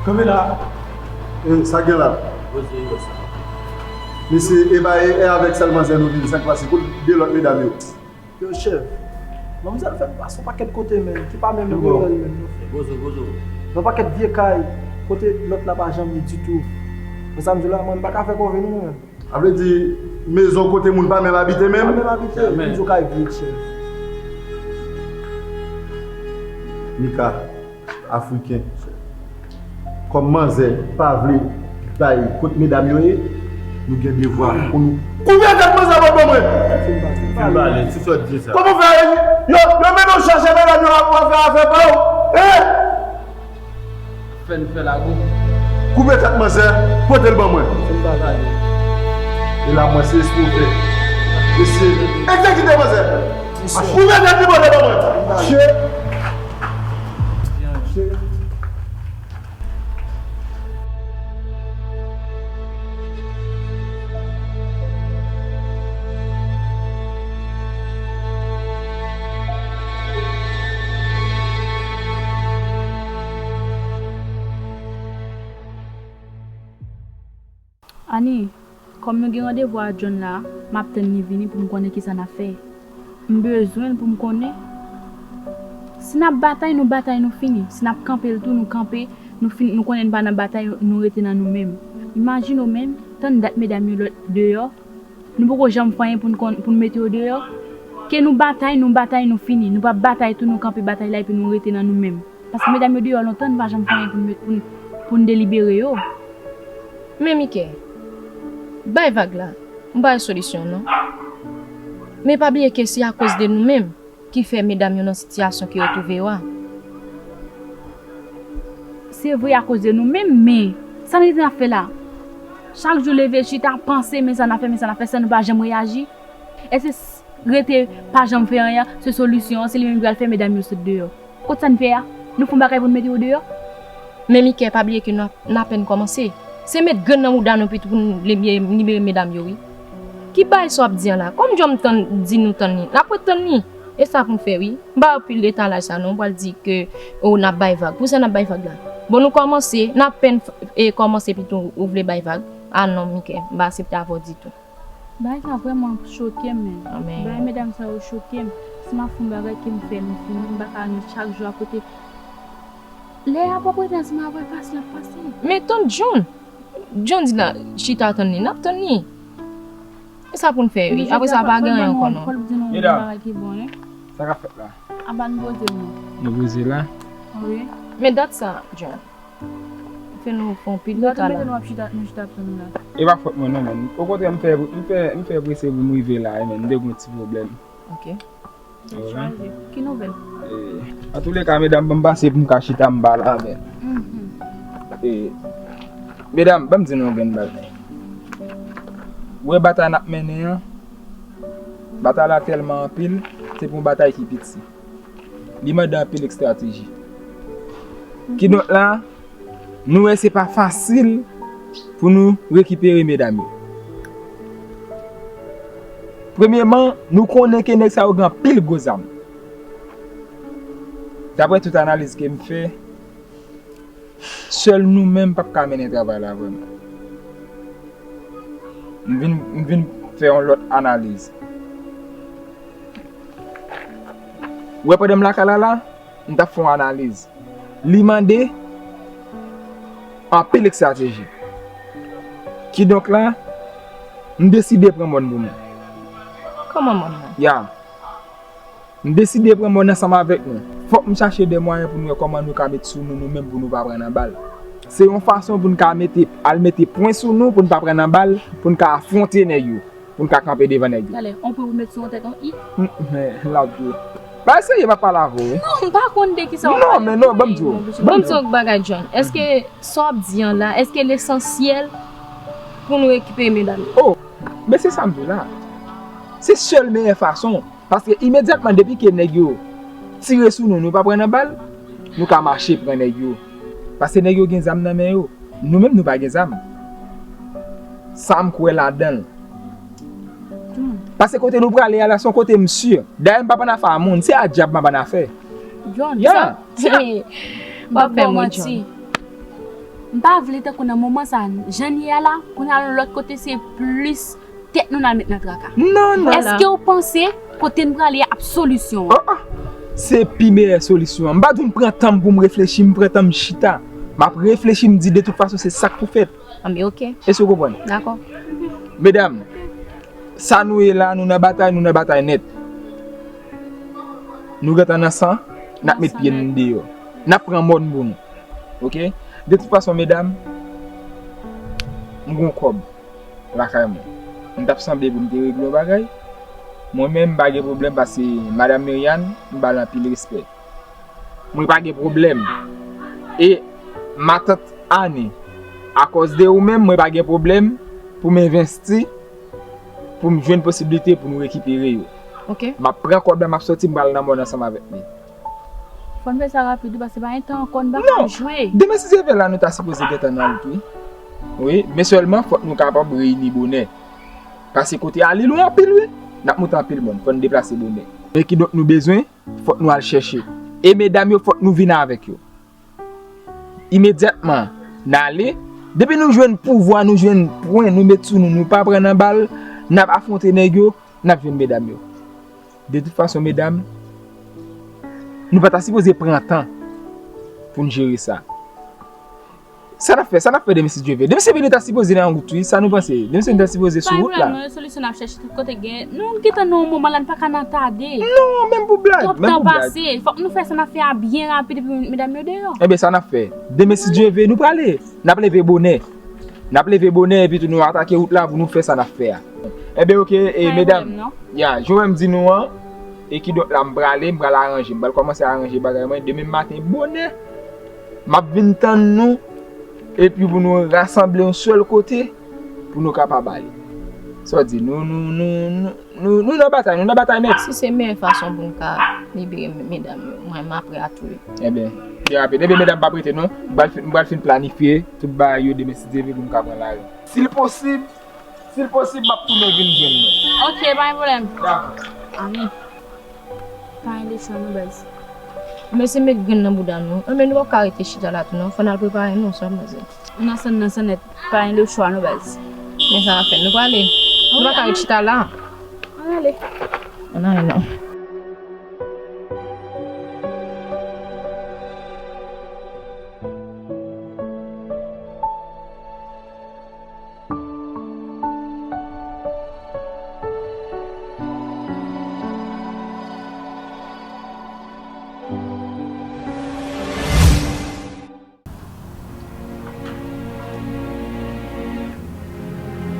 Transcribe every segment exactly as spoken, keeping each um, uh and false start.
Kanpe la. E sa gen la? Poze yo sa. Mesye, e ba e, e avèk sèl manzè nou vin, sa k pase? Kote de lòt medam yo? Yo, chèf, manmzèl fè m pase yon pakèt kote, menm, ki pa menm reyèl, menm, non. Poze, poze. Yon pakèt vye kay, kote lòt la pa janm ye ditou. Men sa m di w la, mwen, m pa ka fè kòve non, mwen. Sa vle di, mezon kote moun pa menm abite menm? Pa menm abite, m di w kay vye, chèf. Mika, Afriken. Kòm manzè pa vle bay kot medam yo ye, nou gen devwa pou nou koupe tèt manzè bò ban mwen. Fin pale, ti sòt di sa. Kòman fè yo, yo mennen w chache medam yo ap fè afè pa w? Hein? Fè n fè lago. Koupe tèt manzè, pote l ban mwen. Fin pale. E la mwen se espri w fè. Mesye, egzekite manzè. Koupe tèt li pote ban mwen. Mesye. Ani, kòm nou gen randevou a John la, m ap tann li vini pou m konnen kisa n ap fè. M bezwen l pou m konnen. Si n ap batay, nou batay, nou fini. Si n ap kanpe l tou, nou kanpe, nou fini, nou konnen n pa nan batay, nou rete nan nou menm. Imajine w menm, tann dat medam yo lòt deyò, nou poko janm fè anyen pou n konn, pou n mete yo deyò. Ke nou batay, nou batay, nou fini. Nou pa batay tou, nou kanpe batay la epi nou rete nan nou menm. Paske medam yo deyò lontan, nou pa janm fè anyen pou n met, pou n, pou n delibere yo. Men Mike, bay vag la, m pa wè solisyon non. Men pa bliye ke se akoz de nou menm ki fè medam yo nan sitiyasyon ke yo twouve yo a. Se vre, akoz de nou menm, men sa n rete n ap fè la? Chak jou leve chita, panse, men sa n ap fè, men sa n ap fè, san nou pa janm reyaji. Èske s-, rete pa janm fè anyen, se solisyon an, se li menm ki pral fè medam yo sot deyò? Kot sa n fè a? Nou fè yon bagay pou n mete yo deyò? Men Mike, pa bliye ke n ap, n apèn kòmanse. Se met grenn nan mouda nou pito pou n libere, libere medam yo, wi. Ki bagay sa w ap di an la? Kòm John tann, di nou tann li, n ap ret tann li. E sa pou n fè, wi. M pa anpil etalaj sa non, m pral di ke, o, n ap bay vag. Pou sa n ap bay vag la? Bon, nou kòmanse, n apèn f-, e kòmanse pito, ou vle bay vag? A non, Mike, m pa aksepte avè w ditou. Bagay sa vrèman choke m, men. Bagay medam sa yo choke m. Si m ap fè yon bagay ke m fè, m fini, m pa ka annik chak jou ap rete. Lè y ap ap rete ansanm avè l, pase l ap pase. Men tann John. John di la, chita tann li, n ap tann li. E sa pou n fè, wi. Apre sa, pa gen anyen ankò, non. Medam, sa k ap fèt la? Apa n poze nou. Nou poze la? Wi. Men dat sa, John. Fè nou fè yon pil de ka la. Nou ap chita, nou chita ap tann la. E pa fòt mwen non, men. Okontrè, m fè, m fè, m fè prese pou m rive la, men m te gen yon ti pwoblèm. Ok. Alright. Ki nouvèl? E, antouleka, medam, ban m pase pou m ka chita m pale avè l. E, medam, ban m di nou yon grenn bagay. Ou wè batay n ap mennen an, batay la tèlman anpil, se pou yon batay ki piti. Li mande anpil estrateji. Kidonk la, nou wè se pa fasil pou nou rekipere medam yo. Premyeman, nou konnen ke nèg sa yo gen anpil gwo zam. Daprè tout analiz ke m fè, sèl nou menm p ap ka mennen travay la vrèman. M vin, m vin fè yon lòt analiz. Ou wè pandan m lakay la la, m t ap fè yon analiz. Li mande anpil estrateji. Kidonk la, m deside pran mòn pou mwen. Kòman mòn nan? Ya. M deside pran mòn ansanm avèk nou. Fòk m chache de mwayen pou n wè kòman nou ka met sou nou, nou menm, pou nou pa pran nan bal. Se yon fason pou n ka mete, al mete pwen sou nou, pou n pa pran nan bal, pou n ka afwonte nèg yo, pou n ka kanpe devan nèg yo. Talè, on pwen pou met sou yon tèt, on i? M, men, l ap di. Pa eseye, m ap pale avè w, wi. Non, m pa konn de kisa w ap pale. Non, men non, ban m di w. Ban m di w yon bagay, John. Èske sa w ap di an la, èske l esansyèl pou nou rekipere medam yo? Oh, men se sa m di w la. Se sèl meyè fason. Paske imedyatman depi ke nèg yo tire sou nou, nou pa pran nan bal, nou ka mache pran nèg yo. Paske nèg yo gen zam nan men yo. Nou menm nou pa gen zam. Sa m kwè ladan l. Paske kote nou prale a la, se yon kote m si. Dayè m pa p annafè a moun, se a dyab m ap annafè. John, ya. W ap fè m ri, John. M pa vle tankou nan moman sa, jan n ye a la, pou n al yon lòt kote, se plis tèt nou n al met nan traka. Non, non. Èske w panse kote n prale a ap solisyon an? Oh, oh. Se pi meyè solisyon an. M pa di w m pran tan m pou m reflechi, m pran tan m chita. M ap reflechi, m di de tout fason se sa k pou fèt. Anben, oke. Èske w konprann? Dakò. Medam, sa nou ye la, nou nan batay, nou nan batay nèt. Nou gentan nan san, n ap met pye n deyò. N ap pran mòn pou nou. Oke? De tout fason, medam, m gon kòb lakay mwen. M t ap sanble pou m te regle yon bagay. Mwen menm, m pa gen pwoblèm paske madanm Meriane, m ba l anpil respè. Mwen pa gen pwoblèm. E matant Ani, akòz de ou menm, mwen pa gen pwoblèm pou m envesti, pou m jwenn posiblite pou nou rekipere yo. Oke. M ap pran kòb la, m ap soti, m pral nan mòn ansanm avèk li. Fò n fè sa rapid wi, paske pa gen tan ankò, n pa ka jwe. Demen si Dye vle la, nou ta sipoze gentan nan wout wi. Wi, men sèlman fòk nou kapab reyini bonè. Paske kote a li lwen anpil wi. N ap moute anpil mòn, fò n deplase bonè. Men kidonk nou bezwen, fòk nou al chèche. E medam yo, fòk nou vin avèk yo. Imedyatman, n ale. Depi nou jwenn pouvwa, nou jwenn pwen, nou met sou nou, nou pa pran nan bal, n ap afwonte nèg yo, n ap jwenn medam yo. De tout fason, medam, nou pa ta sipoze pran tan pou n jere sa. Sa n ap fè, sa n ap fè demen si Dye vle? Demen si Dye vle, nou ta sipoze nan wout wi, sa nou panse? Demen si nou ta sipoze sou wout la. Pa gen pwoblèm, non, solisyon n ap chèche tout kote gen. Nou gentan nan yon moman la, n pa ka nan tade. Non, menm pou blag, menm pou blag. Twòp tan pase, fòk nou fè sa n ap fè a byen rapid epi met medam yo deyò. Enben, sa n ap fè? Demen si Dye vle, nou prale. N ap leve bonè. N ap leve bonè epi tou nou atake wout la pou nou fè sa n ap fè a. Enben, oke, e, medam. Ya, jan m di nou an, e kidonk la m prale, m pral aranje, m pral kòmanse aranje bagay mwen. Demen maten, bonè, m ap vin tann nou, epi pou nou rasanble yon sèl kote, pou nou kapab ale. Sa w di, nou, nou, nou, nou, Nou, nou nan batay, nou nan batay nèt. Si se meyè fason pou n ka libere me-, medam yo, mwen, m aprè a tou. Enben, byen rapid. Enben, medam, pa prete non. M pral fin, m pral fin planifye tout bagay yo demen si Dye vle pou nou ka pran lari. Si l posib, si l posib, m ap tounen vin jwenn nou. Oke, pa gen pwoblèm. Dakò. Ami. Pa gen leson non baz. Mesye met grenn nan bouda nou. Enben nou p ap ka rete chita la tou non. Fò n al prepare nou, sa w panse? Nan sèn, nan sèn nèt. Pa gen lechwa non baz. Men sa n ap fè. Nou prale. Nou pa ka ret chita la. Ann ale. Ann ale non.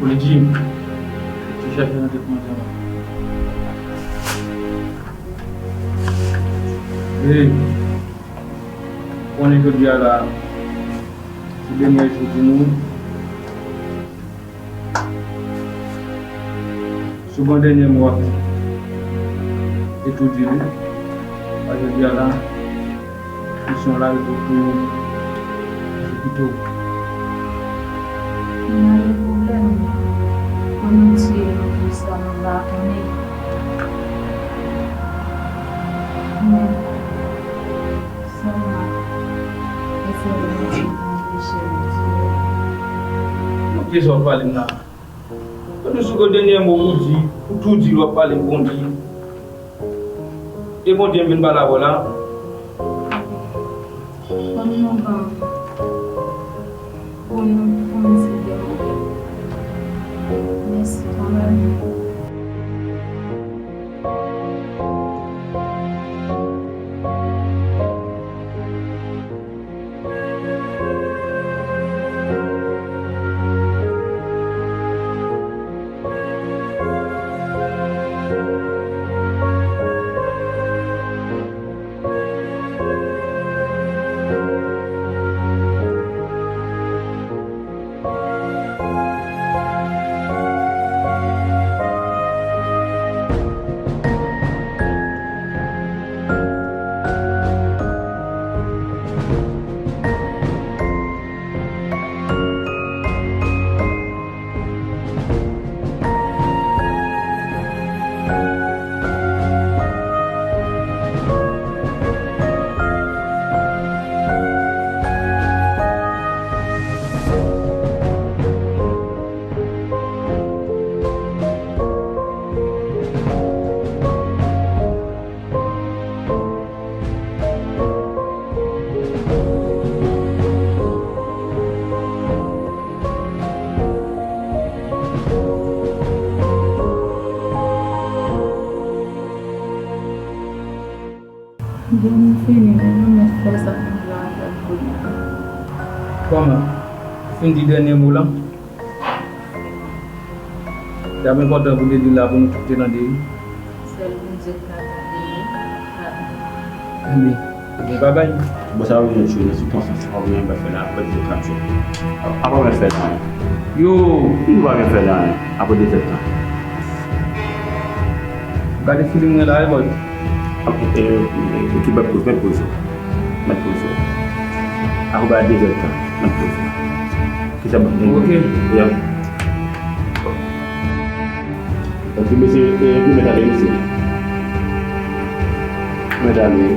Pou li di, ti chèf nan tèt mwen. Hey, konnen jodi a la, se dènye jou pou nou. Si w gen yon dènye mo w ap di, e tou di li. Pa jodi a la, kesyon la repose pou ou. Se pito. M pa gen pwoblèm pou nou tiye nou pou sa nou pa konnen. Men, sèlman, eseye nou anpeche nou tiye. Bon, kisa w pale m la? Ou di si w gen dènye mo pou di, ou tou di l, w ap pale pou Bondye. E Bondye m vin pale avè w la. Ban m yon ban pou nou, pou misye demonte. Mèsi kanmenm. Fini, men nou mèt fè sa nou vle avè l kounye a. Kòman? Ou fin di dènye mo lan? T ap enpòtan pou w te di l la pou nou tout te tande wi. Sèl Bondye k ka tande wi. Amen. Ebyen, ebyen, babay. Bon, sa yo gen tchwe nan sou konsyans, pa gen anyen pa fè la, pa di yo ka tchwe. A pa mwen fè la. Yo, nou pa gen fè la, apre de zèdtan. Gade feeling mwen la, e bòy. Ok, e, e, e, ki mèt poze, mèt poze. Mèt poze. Apre ba de zèdtan, mèt poze. Ki sa bon? Ok. Yeah. Ok, mesye, e, ki mèt ale, mesye. Mèt ale.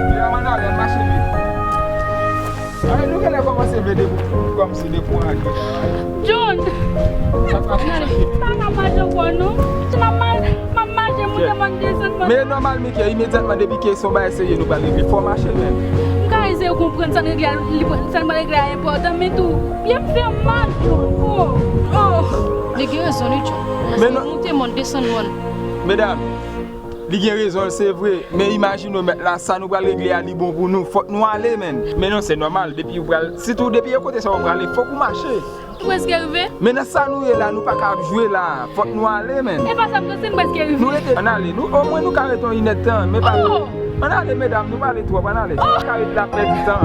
Lè a m ann ale, ann mache vit. Ay, nou genlè kòmanse vle dekou-, kòmsi dekouraje. John! Sa pa fè sa. Pa ka mache ankò non. Si m ap mal, m ap mache, monte mòn, desann mòn. Men e nòmal, Mike, imedyatman depi ke se yon bagay serye nou pral regle, fò w mache menm. M ka eseye konprann sa n regle a, li, sa n pral regle a enpòtan, men tou, pye m fè m mal, John. Oh, oh. Li gen rezon, wi, John. Paske monte mòn, desann mòn. Medam, li gen rezon l, se vre. Men imajine w, mèt la, sa nou pral regle a, li bon pou nou. Fòk nou ale, menn. Men non, se nòmal. Depi ou pral, sitou depi yon kote sa ou prale, fòk ou mache. Nou prèske rive. Men nan sa nou ye la, nou pa ka ap jwe la. Fòk nou ale, menn. E pa sa m panse, nou prèske rive. Nou rete, ann ale. Nou, omwen nou ka rete yon inèdtan, men pa. Oh! Ann ale, medam, nou pale twòp, ann ale. Oh! Nou pa ka ret la pèdi tan.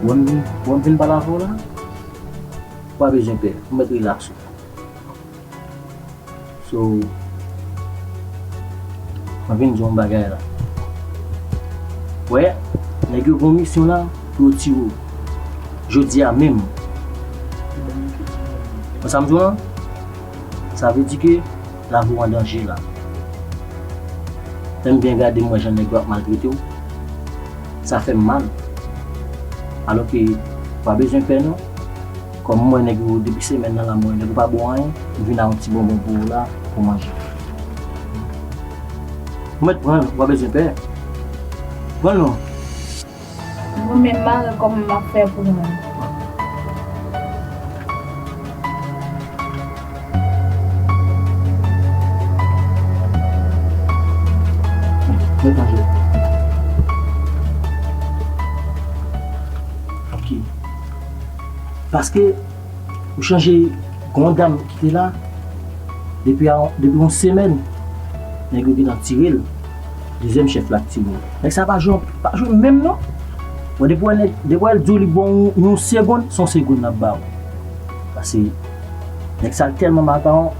Bon, bon, vin pale avè w la. Ou pa bezwen pè, ou mèt rilaks ou. So, mwen vin di w yon bagay la. Wè, nèg yo gen yon misyon la pou yo tiye w. Jodi a menm. Konn sa m di w lan? Sa vle di ke lavi w an danje la. Lè m byen gade, m wè jan nèg yo ap maltrete w. Sa fè m mal. Alòske, w pa bezwen pè non. Kòm m wè nèg yo depi semèn nan la, m wè nèg yo pa ba w anyen, m vin ak yon ti bonbon pou ou la, pou manje. Ou mèt pran l, ou pa bezwen pè. Pran l non. Mwen menm mare kòman m ap fè pou mwen. Mèt manje. Paske ou chanje, gen yon dam ki te la, depi a, depi yon semèn, nèg yo gentan tire l. Dezyèm chèf la k tire l. Nèg sa pa jwe, pa jwe menm non. Bon, depi wè nèg, depi wè l di w li bon yon, yon segonn, se yon segonn l ap ba w. Paske nèg sa tèlman makaron,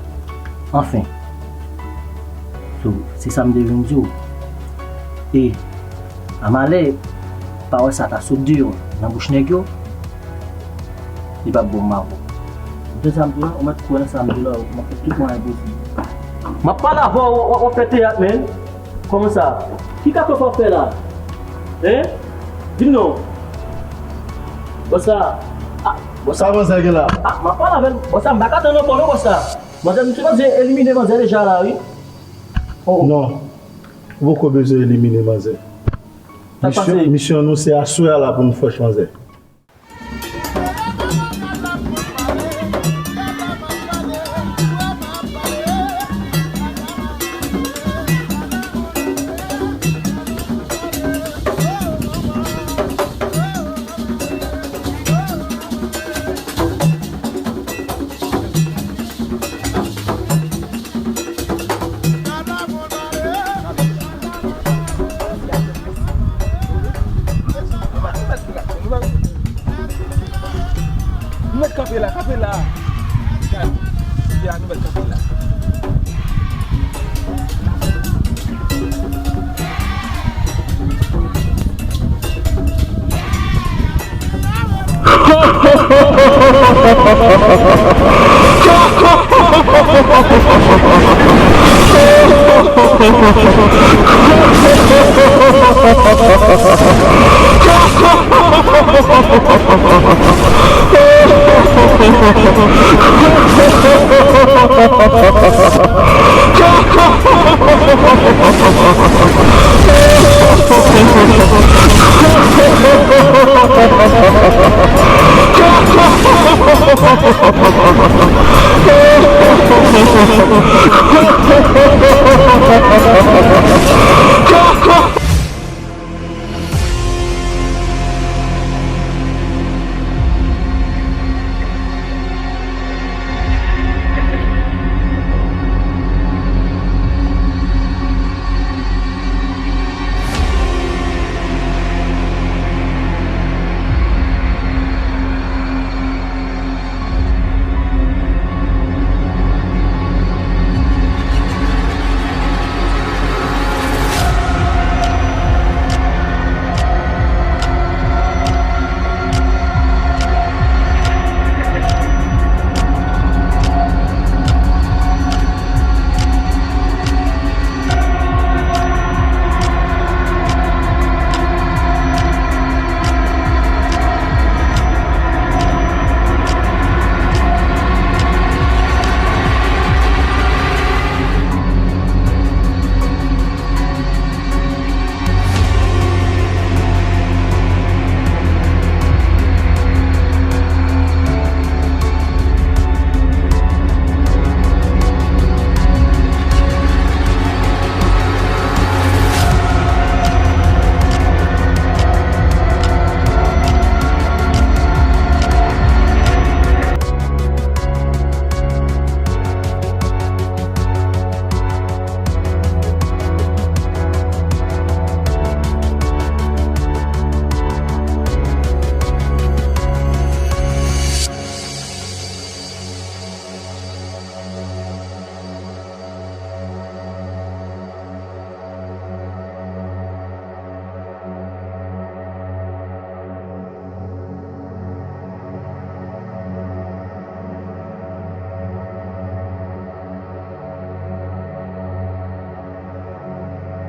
anfen. So, se sa m te vin di w. E a malè, pawòl sa ta sot deyò nan bouch nèg yo, li p ap bon mavo. Ou tande sa m di w la? Ou mèt kwè nan sa m di w la, m ap fè tout mwayen posib. M ap pale avè w, w ap fè teyat, men. Kòman sa? Ki katwòf w ap fè la? Hein? Di m non. Bòs la. Ah, bòs la. Sa manzè gen la? Ah, m ap pale avè l. Bòs la, m pa ka tann ankò non, bòs la. Manzè, misye manzè elimine manzè deja la, wi. Oh, oh. Non. Ou poko bezwen elimine manzè. Sa k pase? Misyon, misyon nou se aswè a la pou nou fòs manzè. Nou mèt kanpe la, kanpe la. Gad, ya, nou mèt kanpe la.